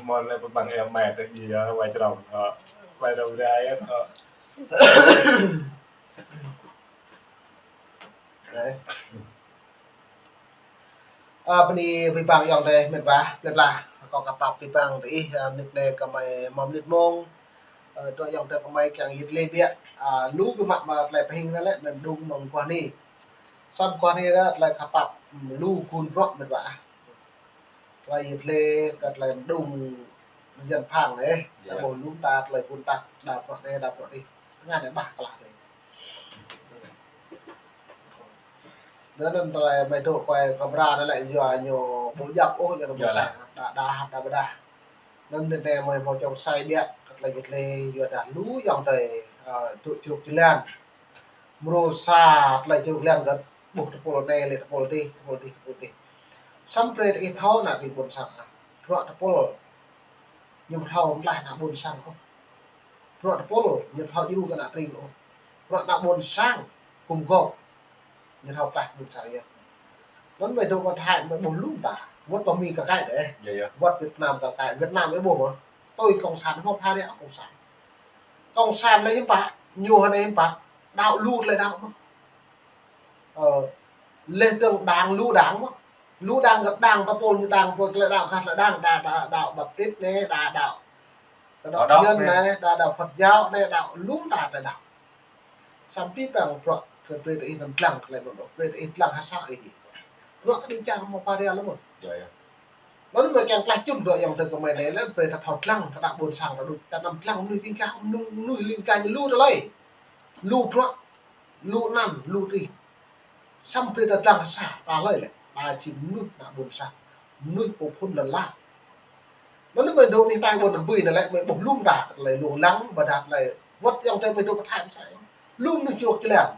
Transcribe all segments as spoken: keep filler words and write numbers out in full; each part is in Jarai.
Mơ̆n lĕ pơpăng em mĕ tơ ji ya, wai črong, ơ. Wai rau rai, ơ. Đấy. Ơ, bơni pơpăng ayŏng adơi mĕt wa, plơi pla. Kâo kơpap pơpăng tơ ih, ơ, mơnit anai kơmơi mơ̆ mơnit mông. Ơ, tơ ayŏng adơi kơmơi kiăng yit lĕ biă. Ơ, lu pơmă mă tơlơi pơhing anai lĕ, mơ̆ mơ̆ng đung mơ̆ng guah ni. Samơ̆ guah ni lĕ tơlơi kơpap, lu gun bruă mĕt wa. Tơlơi yit lĕ kơ tơlơi mơđung jăn phang anai, ta ƀuh lŭm ta tơlơi gun tăk, đa bruă anai, đa bruă adih. Tơngan anai ƀah klah anai. Anŭn tơlơi mơi dŏ kuai kamra anai lĕ yua ñu ƀu djăp ôh, yua anŭn ƀu sang, đa đa hăp đa ƀơdah. Anŭn anai mơi hmâo čŏng sai biă kơ tơlơi yit lĕ yua dah lu ayŏng adơi, ơ, dŏ čruk jơlan. Mrô sa tơlơi čruk jơlan kơ ƀuh tơpul anai lĕ tơpul adih, tơpul adih, tơpul adih. Samơ̆ brơi ih thâo ană tring ƀôn sang ah. Bruă tơpul ñu ƀu thâo mơ̆ tlaih ană ƀôn sang ôh. Bruă tơpul ñu ƀu thâo djru kơ ană tring ôh. Bruă ană ƀôn sang gum gŏp ñu thâo tlaih ƀôn sang yơh. Anŭn mơi dŏ pơ Thái mơi ƀuh lŭm ta. Wơ̆t pơ Mi kar kaĭ dêh. Wơ̆t Việt Nam kar kaĭ. Việt Nam ih ƀuh mơ̆. Tui cộng sản hmâo pha rĕ cộng sản. Cộng sản lĕ hiư̆m pă, ñu hơnai hiư̆m pă, đaŏ lu tơlơi đaŏ mơ̆. Ơ, lĕ tơ̆ng đảng lu đảng mơ̆. Lu đảng gah đảng tơpul ñu đảng tơpul tơlơi đaŏ gah tơlơi đảng đa, đa, đaŏ Baptist anai, đa, đaŏ Cơ Đốc Nhân anai, đa, đaŏ Phật giáo anai, đaŏ lŭm ta tơlơi đaŏ. Samơ̆ pơpăng bruă kơ brơi tơ ih năm lăng tơlơi anŭn, brơi tơ ih lăng ha sa ih dih. Bruă kơ đing čang hmâo pha rĕ lơ̆m mơ̆. Anŭn mơi kiăng tlaih čun bruă ayŏng adơi kơmơi anai lĕ brơi ta thâo lăng kơ ană ƀôn sang ta đôč, ta năm lăng mơnuih ling kah, mơnuih, mơnuih ling kah ñu lu tơlơi. Lu bruă, lu anăn, lu tih. Samơ̆ brơi ta lăng ha sa, ta hlơi lĕ, ta či mơnuih ană ƀôn sang, mơnuih pô phŭn lŏn ala. Anŭn mơi dŏ anih Thái ƀôn kơ bui anai lĕ, mơi ƀuh lŭm ta kơ tơlơi lông lăng, ƀôdah tơlơi wơ̆t ayŏng adơi mơi dŏ pơ Thái mơsai. Lŭm mơnuih čruk jơlan.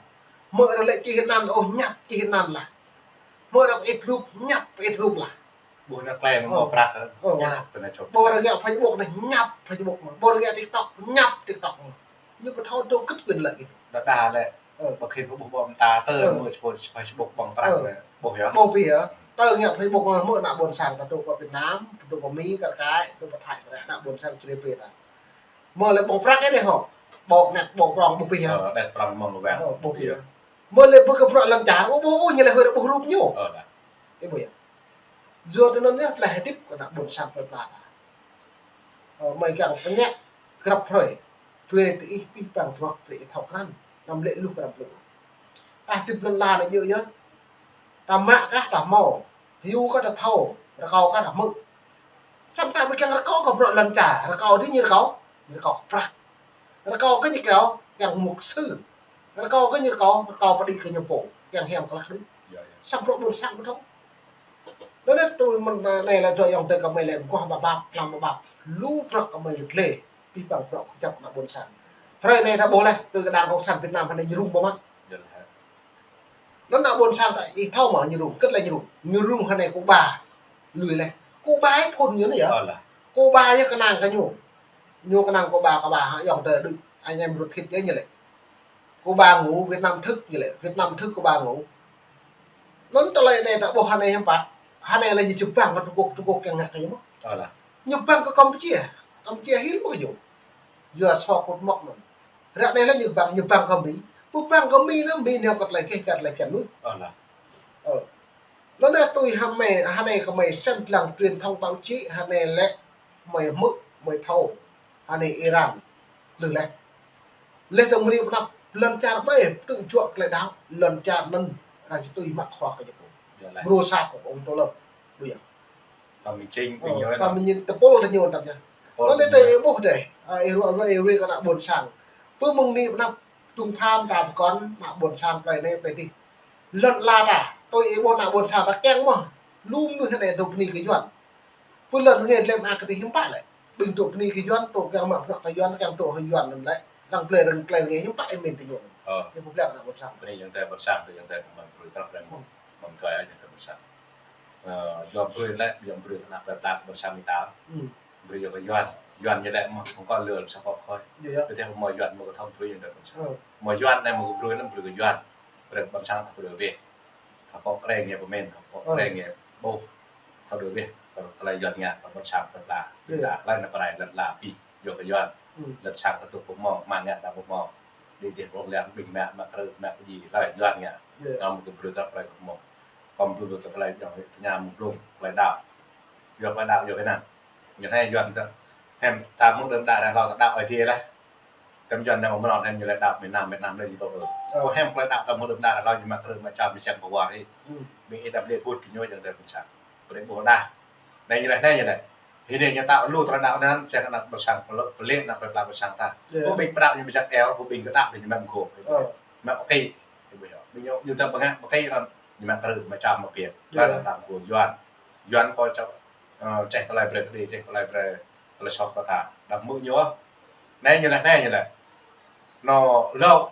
Mơi arăng lĕ čih anăn, ôh ñăp čih anăn lah. Mơi arăng pơĭt rup, ñăp pơĭt rup lah. Ƀuh ană klĕ mơ̆ prăk, ñăp pơ ană čok. Ƀuh arăng ngă Facebook anai, ñăp Facebook mơ̆. Ƀuh arăng ngă TikTok, ñăp TikTok mơ̆. Ñu ƀu thâo dŏ kơ̆t quyền lợi kơ ñu. Đa đa lĕ, ƀu khĭn ƀuh ƀô̆ mơta tơ mơ̆ Facebook ƀơ̆ng prăk lĕ, ƀuh yơh. Ƀuh ƀiă. Tơ ngă Facebook mơ̆ ană ƀôn sang ta dŏ pơ Việt Nam, dŏ pơ Mi kar kaĭ, dŏ pơ Thái kar kaĭ, ană ƀôn sang čri pê ta. Mơ̆ lĕ ƀơ̆ng prăk anai hŏ. Ƀô̆ net, ƀô̆ prong ƀuh ƀiă. Ơ, net prong mơ̆ng wang. Ơ, ƀuh ƀiă. Mơ̆ lĕ ƀu kơ bruă lŏn čar, ƀu ƀuh, ñu lĕ hơi ƀuh rup ñu. Ơ, đa. Ih ƀuh yơh. Yua tui anŭn yơh tơlơi hơdip kơ ană ƀôn sang plơi pla ta. Ơ, mơi kiăng pơñĕ grăp hrơi. Brơi tơ ih pơpăng bruă brơi ih thâo krăn. Năm lĕ luh krăn plư. Ta hơdip lŏn la anai djơ̆ yơh. Ta mă kah ta hmâo. Hyu kah ta thâo. Rơkâo kah ta hmư̆. Samơ̆ ta ƀu kiăng rơkâo kơ bruă lŏn čar. Rơkâo dih ñu rơkâo. Ñu rơkâo prăk. Rơkâo kơ ñu rơkâo kiăng mục sư. Rơkâo kơ ñu rơkâo, rơkâo pơđĭ kơ ñu pô, kiăng hiam klah đôč. Samơ̆ bruă ƀôn sang ƀu thâo. Anŭn tui mơ̆n anai lĕ tui ayŏng adơi kơmơi lĕ mơguah ƀap ƀap, tlam ƀap ƀap. Lu bruă kơmơi yit lĕ, pơpăng bruă kơjăp ană ƀôn sang. Hrơi anai ta ƀuh lĕ, tui kơ đảng cộng sản Việt Nam hơnai ñu rŭng ƀơ̆ mă. Anŭn ană ƀôn sang ta ih thâo mơ̆ ñu rŭng, kơ̆t lĕ ñu rŭng. Ñu rŭng hơnai Cuba. Lui lĕ. Cuba ih phŭn ñu anai yơh. Cuba yơh kơnang kơ ñu. Ñu kơnang Cuba, Cuba hă, ayŏng adơi đôč, anh em ruột thịt yơh ñu lĕ. Cuba ngủ, Việt Nam thức ñu lĕ, Việt Nam thức Cuba ngủ. Anŭn tơlơi anai ta ƀuh hơnai hiư̆m pă. Hơnai lĕ ñu čơbăng kơ Trung Quốc, Trung Quốc kiăng ngă kơ ñu mơ̆. Ñu băng kơ Campuchia. Campuchia hil mơ̆ kơ ñu. Yua sô kŭt mŏk anŭn. Ră anai lĕ ñu băng, ñu băng kơ Mi. Ƀu băng kơ Mi anŭn, Mi nao kơ tơlơi keh, kơ tơlơi phiăn mơ̆. Ơ. Anŭn anai tui hơmơi, hơnai kơmơi sem lăng truyền thông báo chí, hơnai lĕ mơi hmư̆, mơi thâo, hơnai Iran. Lĕ lĕ. Lĕ tơ̆ng mơni pơnăp, lŏn čar ƀai, tŭ juă tơlơi đaŏ, lŏn čar anŭn, arăng či tui mă khua kơ ñu pô. Mrô sa kơ ông Tô Lâm. Ƀu yơh. Phạm Minh Chính, Phạm Minh Chính, tơpul tơ ñu tăp yơh. Anŭn anai tơ ih ƀuh dêh, ơ, ih ruă, ruă, ih ruă kơ ană ƀôn sang. Pơ mơ̆ng anai pơnăp, tung pham ta pơkŏn, ană ƀôn sang plơi anai, plơi adih. Lŏn la ta, tui ih ƀuh ană ƀôn sang ta kiăng mơ̆. Lŭm mơnuih anai dŏ bơni kơ Yuan. Pơ lŏn rơngai lĕ mă kơ tih hiư̆m pă lĕ. Ƀing dŏ bơni kơ Yuan, dŏ kiăng mă bruă kơ Yuan, kiăng dŏ hăng Yuan anŭn lĕ. Arăng plơi arăng klĕ rơngai hiư̆m pă ih mĭn tơ ñu. Ơ. Ih pơblang ană ƀôn sang. Bơni ayŏng adơi ƀôn sang, tơ ayŏng adơi kơmơi brơi krăp rem mơ̆ng tơlơi ayŏng adơi ƀôn sang. Ơ, Yuan brơi lĕ, Yuan brơi kơ ană plơi pla ƀôn sang mơta. Brơi yua kơ Yuan. Yuan ñu lĕ mơ̆, hŏng kơ lơ sa pŏk khơi. Yơh, yơh. Tơdah mơ̆ Yuan mơ̆ kơ thâo brơi ayŏng adơi ƀôn sang. Ơ. Mơ̆ Yuan anai mơ̆ kơ brơi anŭn brơi kơ Yuan. Brơi ƀôn sang thâo brơi weh. Thâo pŏk kreng ñu pơmĭn, thâo pŏk kreng ñu ƀuh. Thâo brơi weh. Tơlơi Yuan ngă kơ ƀôn sang plơi pla. Yơh. Ƀing ta hlơi ană prai lŏn ala abih yua kơ Yuan. Hmm. Lŏn sang kơtŭk pơmơ̆ng, mă ngă ta pơmơ̆ng. Đi dih pơlong lăng ƀing mă, mă krư̆, mă pơjing, hlơi Yuan ngă. Yơh. Kâo mơ̆ng kơ brơi ta plơi pơmơ̆ng. Kâo mơ̆ng brơi ta plơi pơmơ̆ng, tơña mơ̆ng blung, plơi đaŏ. Yua plơi đaŏ, yua kơ anăn. Ñu anai Yuan ta. Hiư̆m ta mơ̆ng đưm đă đă hlâo ta đaŏ Aê Diê laih. Tơm Yuan anai mơ̆ng mơnơ̆ng anai ñu lĕ đaŏ miền Nam, miền Nam lĕ ñu tŏ ư. Ơ. Kâo hiư̆m plơi đaŏ ta mơ̆ng đưm đă đă hlâo ñu mă krư̆, mă čăm, mă čem pơwar ih. Hmm. Ƀing ih đăm lĕ put kơ ñu jing tơlơi ƀôn sang. Brơi ƀuh đah. Anai ñu lĕ, anai ñu lĕ. Hĭ anai ñu ta lu tơlơi đaŏ anŭn, čang ană ƀôn sang pơlĕ, pơlĕ ană plơi pla ƀôn sang ta. Yơh. Pô ƀing pơđaŏ ñu ƀu jak eo, pô ƀing kơ đaŏ ñu mă mơgô. Ơ. Mă pơkĭ. Ƀing ñu, ñu ta pơngă pơkĭ anŭn, ñu mă krư̆, mă čăm, mă piet. Yơh. Laih anŭn ta mơgô Yuan. Yuan kơ čô, ơ, čeh tơlơi brơi kơđi, čeh tơlơi brơi, tơlơi soh kơ ta. Đăm hmư̆ ñu ôh. Anai ñu lĕ, anai ñu lĕ. Anŭn lŏ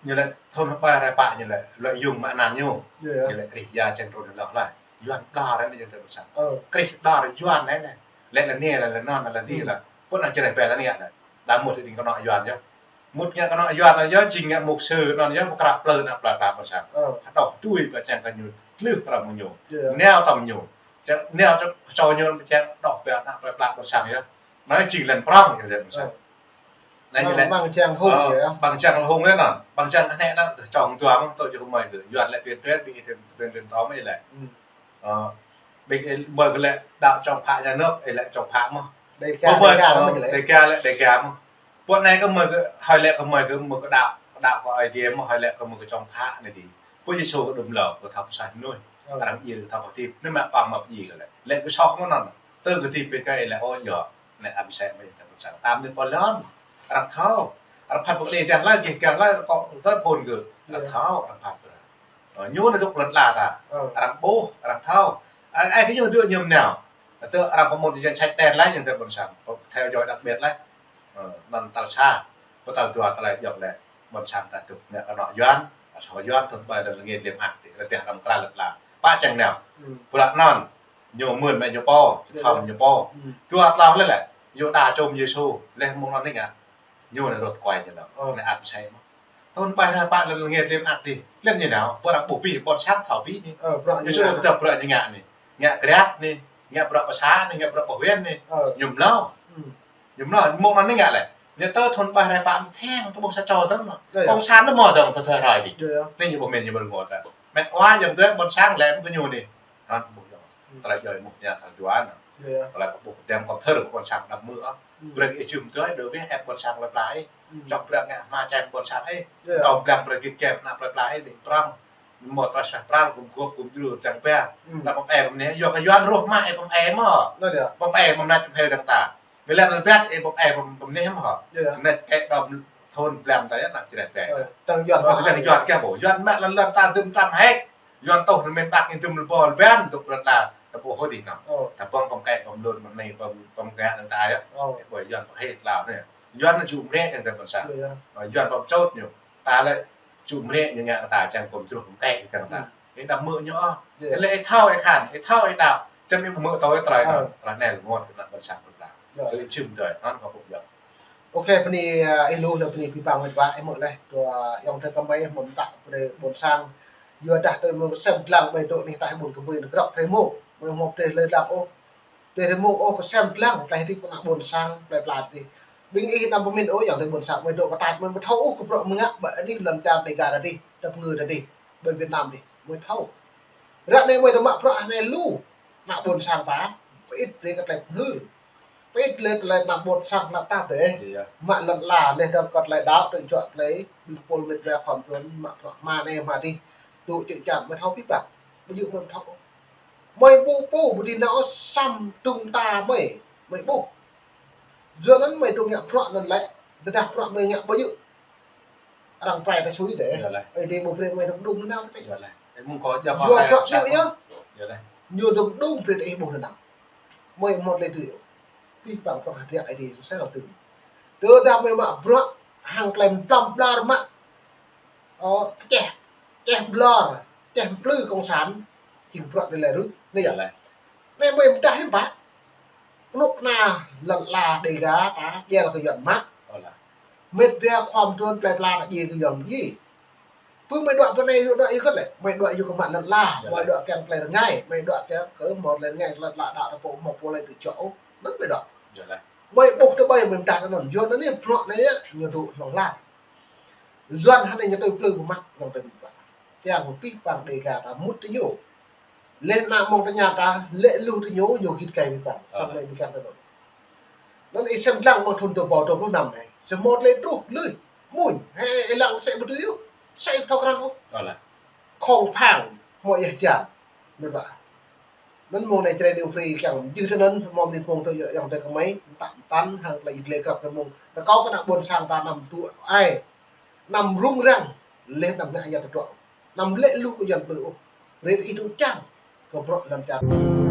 ñu lĕ thun hơbơi rai pă ñu lĕ, lŏ yŭng mă anăn ñu. Yơh. Ñu lĕ Krist ia čang trŭn lŏ laih. Yuan pla rai anai jing tơlơi ƀôn sang. Ơ. Krist pla rai Yuan anai anai. Lĕ lĕ anai, lĕ lĕ anŭn, lĕ lĕ anai, hmm, lĕ. Pô ană čơreh bĕ ta anai anai. Đa mŭt hĭ đing kơnŏ Yuan yơh. Mŭt ngă kơnŏ Yuan anai yơh, jing ngă mục sư anŭn yơh, pơkră plư ană plơi pla ƀôn sang. Ơ. Hơđŏh tui pơčang kơ ñu, tlưh pơrăm ñu. Yơh. Nao tơm ñu. Čang nao čang čô ñu pơčang hơđŏh bĕ ană plơi pla ƀôn sang yơh. Anai jing lŏn prŏng, jing lŏn prŏng. Ơ. Anai ñu lĕ. Ƀăng, ƀăng čang hông, ơ, yơh. Ƀăng čang hông yơh anŭn. Ƀăng čang anai anŭn, čong dua mơ̆ng tŏ jơh mơi kơ. Yuan lĕ tuyên tuyên, ƀing tuyên tuyên tŏ mơi lĕ. Hmm. Ơ, ƀing mơi kơ lĕ đaŏ čong phă nhà nước, ih lĕ čong phă mơ̆n. Đêga, mơi, đêga, ơ, mơi lĕ. Đêga lĕ, đêga mơ̆n. Pô anai kơ mơi kơ, hơi lĕ kơ mơi kơ, mơi kơ đaŏ, đaŏ kơ Aê Diê mơ̆n, hơi lĕ kơ mơi kơ čong phă anai dih. Pô Yêsu kơ đưm lâo, kơ thâo pơsah mơnuih. Ơ. Arăng djai kơ thâo pơtip, anai mă păng mă pơjing kơ lĕ. Lĕ kơ soh mơ̆n anŭn. Tơ kơ tip pĭt kơ ih lĕ, ơ, yơh. Anai ăt mơsĕ mơi tơlơi ƀôn sang. Tam anai pô lŏn. Arăng thâo. Arăng phat pơkơđi tơl laih, gih tơl laih, kơ tơlơi phŭn kơ. Arăng thâo, arăng phat pơkơđi. Ơ, ñu anai dŏ lŏn ala ta. Ơ. Arăng ƀuh, arăng thâo. Ai, ai kơ ñu dŏ ñu nao. Tơ arăng pơmŭt danh sách đen laih, jing tơlơi ƀôn sang. Theo dõi đặc biệt laih. Ơ, anŭn tal sa. Pơtăl dua tơlơi djŏp lĕ. Ƀôn sang ta dŏ ngă kơnŏ Yuan. Asâo Yuan thun hơbơi lĕ lĕ ngă lĕ mă tih. Lĕ tih arăng krăn lĕ pla. Pă čang nao. Hmm. Pơră anŭn. Ñu mưn mă ñu pô. Yơh. Thâo ñu pô. Hmm. Dua tlâo lĕ lĕ. Ñu đa čôm Yêsu. Lĕ mơ̆ng anŭn anai ngă. Ñu anai rŏt kuai ñu nao. Ơ. Anai ăt mơsĕ mơ̆n. Thun hơbơi rai pă lĕ lĕ ngă lĕ mă tih. Lĕ ñu nao, pơră ƀuh pih ƀôn sang thâo pih anai. Ơ, pơră ñu. Ñu čuh anai. Kơ tơlơi pơră ñu ngă anai. Ngă krăt anai, ngă pơră pơsa anai, ngă pơră pơhuĭ anai. Ơ. Ñu mlâo. Hmm. Ñu mlâo, mơ̆ng anŭn anai ngă lĕ. Ñu tơ thun hơbơi rai pă anai theng, tơ ƀôn sang čô tơ̆ng anŭn. Yơh, yơh. Ƀôn sang anŭn mơ̆n tơ̆ng tơlơi rai dih. Yơh, yơh. Anai ñu pơmĭn ñu mơ̆n ngă ta. Met wa jing tơlơi ƀôn sang lĕ mơ̆ng kơ ñu anai. Anŭn ƀuh yơh. Hmm. Tơlơi djai mŭt ñu tơlơi Yuan. Yơh, yơh. Tơlơi kơ ƀuh kơdem kơ thơr kơ ƀôn sang đăm mưn ôh. Hmm. Brơi ih jum tui đơ bĕ ĕp ƀôn sang plơi pla ih. Hmm. Čŏk brơi ngă hmua čem ƀôn sang ih. Yơh. Tơl blang brơi git kem ană plơi pla ih, ƀing prŏng. Mơ̆ tơlơi suaih pral gum guôp gum djru čang pia. Hmm. Đa pơmĕ pơmơnih, yua kơ Yuan rŏh mă ih pơmĕ mơ̆n. Anŭn yơh. Pơmĕ mơ̆ mơnat pơmĕ dơ̆ng ta. Mơ̆ lĕ anŭn biă ih pơmĕ pơmơnih mơ̆n. Yơh, yơh. Anai kĕ đom thun blang ta yơh ană čơreh teh. Ơ, tơ̆ng Yuan. Ơ, pơmĕ tơ̆ng Yuan kĕ ƀuh. Yuan mă lŏn lŏn ta dŭm tram hek. Yuan tŏh anŭn mĕn ƀak ñu dŭm lĕ ƀôl ƀan dŏ lŏn ta. Ta ƀuh hơdih nao. Ơ. Ta ƀơ̆ng pơmĕ pơmơnih pơm-, pơmĕ dơ̆ng ta yơh. Ơ. Ih ƀuh Yuan pơhĕt tlao anai. Yuan anŭn jŭ mrĕ anŭn ta ƀôn sang. Yơh, yơh. Ơ, Yuan pơm čôt ñu. Ta lĕ jŭ mrĕ ñu ngă kơ ta čang pơm čruh pơkĕ kơ ta. Hmm. Ih đăm hmư̆ ñu ôh. Yơh. Lĕ ih thâo ih khăn, ih thâo ih đaŏ. Čăm ih hmư̆ tui tơlơi anŭn. Ơ. Tơlơi anai lĕ ngot kơ ană ƀôn sang ƀôn pla. Yơh. Tơlơi jum tui, anŭn kâo pơhiăp. Ôkê, bơni, ơ, ih lu lĕ bơni abih bang met wa, ih hmư̆ lĕ. Dua ayŏng adơi gơmơi ih hmư̆ mơ̆n ta pơđê ƀôn sang. Yua dah tui mơ̆ng kơsem dlăng gơmơi dŏ anih ta ƀôn gơmơi nao grăp hrơi mông. Gơmơi hmâo pơđê hlơi dlăng ôh. Tui hrơi mông ôh kơsem dlăng, tơlơi hơdip kơ ană ƀôn sang, plơi pla tih. Ƀing ih anăm pơmĭn ôh, ayŏng adơi ƀôn sang, gơmơi dŏ pơtač, gơmơi ƀu thâo ôh kơ bruă gơmơi ngă, ƀơi anih lŏn čar Dega ta dih, dap ngư ta dih, ƀơi Việt Nam dih. Gơmơi thâo. Ră anai gơmơi dŏ mă bruă anai lu, ană ƀôn sang ta, pơit brơi kơ tơlơi pơhngư. Pơit lĕ tơlơi ană ƀôn sang ană ta dih. Yơh. Mă lŏn ala, leh dơ̆ng kơ tơlơi đaŏ, tơlơi juă tơlơi, ƀing pôl met wa khŏm trŭn, mă bruă hmua anai hmua dih. Dŏ čư̆ čan, gơmơi thâo pih pă. Ƀu djơ̆ gơmơi ƀu thâo. Gơmơi ƀuh pô, ƀu dih nao sam tŭng ta gơmơi, gơmơi ƀuh. Yua anŭn gơmơi dŏ ngă bruă anŭn lĕ, tơdah bruă gơmơi ngă ƀu djơ̆. Arăng pơrai ta sui dih. Yơh lĕ. Ơi, dih ƀu brơi gơmơi dŏ đŭng nanao dih. Yơh lĕ. Ih mơ̆ng kâo jao yua bruă djơ̆ yơh. Yơh lĕ. Ñu dŏ đŭng brơi ta ih ƀuh nanao. Gơmơi hmâo tơlơi tui. Pih păng bruă hơdră Ơi Adai sui sel tơ̆ng. Tơdah gơmơi mă bruă hăng tơlơi plăm ƀlŏr mă. Ơ, pơčeh, pơčeh ƀlŏr, pơčeh plư cộng sản, jing bruă anai lĕ rŭt, anai yơh. Anai gơmơi pơdah hiư̆m pă. Kơnuk kơna lŏn ala Dega ta, djel kơ Yuan mă. Met wa khŏm trŭn plơi pla ta djel kơ Yuan mă djai. Pơ mơi đuaĭ pơ anai yua đuaĭ yua kơ lĕ, mơi đuaĭ yua kơ mă lăn ala, mơi đuaĭ kiăng tơlơi rơngai, mơi đuaĭ kiăng kơ mơ̆ tơlơi rơngai, lăn ala đa ta pô mă pô lĕ tơčô, anŭn mơi đuaĭ. Mơi ƀuh tơƀơi mơi mơdah kơ anŭn, yua anŭn anai bruă anai yơh, ñu dŏ hlŏng lar. Yuan hơnai ñu tui plư pơmă, yŏng tui pơmă. Kiăng pih pang Dega ta mŭt tơ ñu. Leh anŭn mơ̆ng tơña ta, lĕ lu tơ ñu, ñu git gai pih pang, samơ̆ mơi ƀu kiăng tơ anŭn. Anŭn ih sem lăng mơ̆ng thŭn dua rơbâo dua pluh năm anai. Samơ̆ tơlơi truh, lui, mŭn, hê, ih lăng sĕ ƀu tui yơh, sĕ ƀu thâo krăn ôh. Khŏng phang, hmâo yah jan. Anŭn ƀă. Anŭn mơ̆ng anai Jrai New Free kiăng jih tơ anŭn, hmâo mơ̆ng anai mơ̆ng tơ yŏng tơ kơmơi, mơtam mơtam, hăng tơlơi yit lĕ krăp tơ mơ̆ng. Rơkâo kơ ană ƀôn sang ta anăm tŭ ai. Anăm rŭng răng, leh anăm ngă yăt tơdruă. Anăm lĕ lu kơ Yuan plư ôh. Brơi ih tŭ čang, kơ bruă lŏn čar.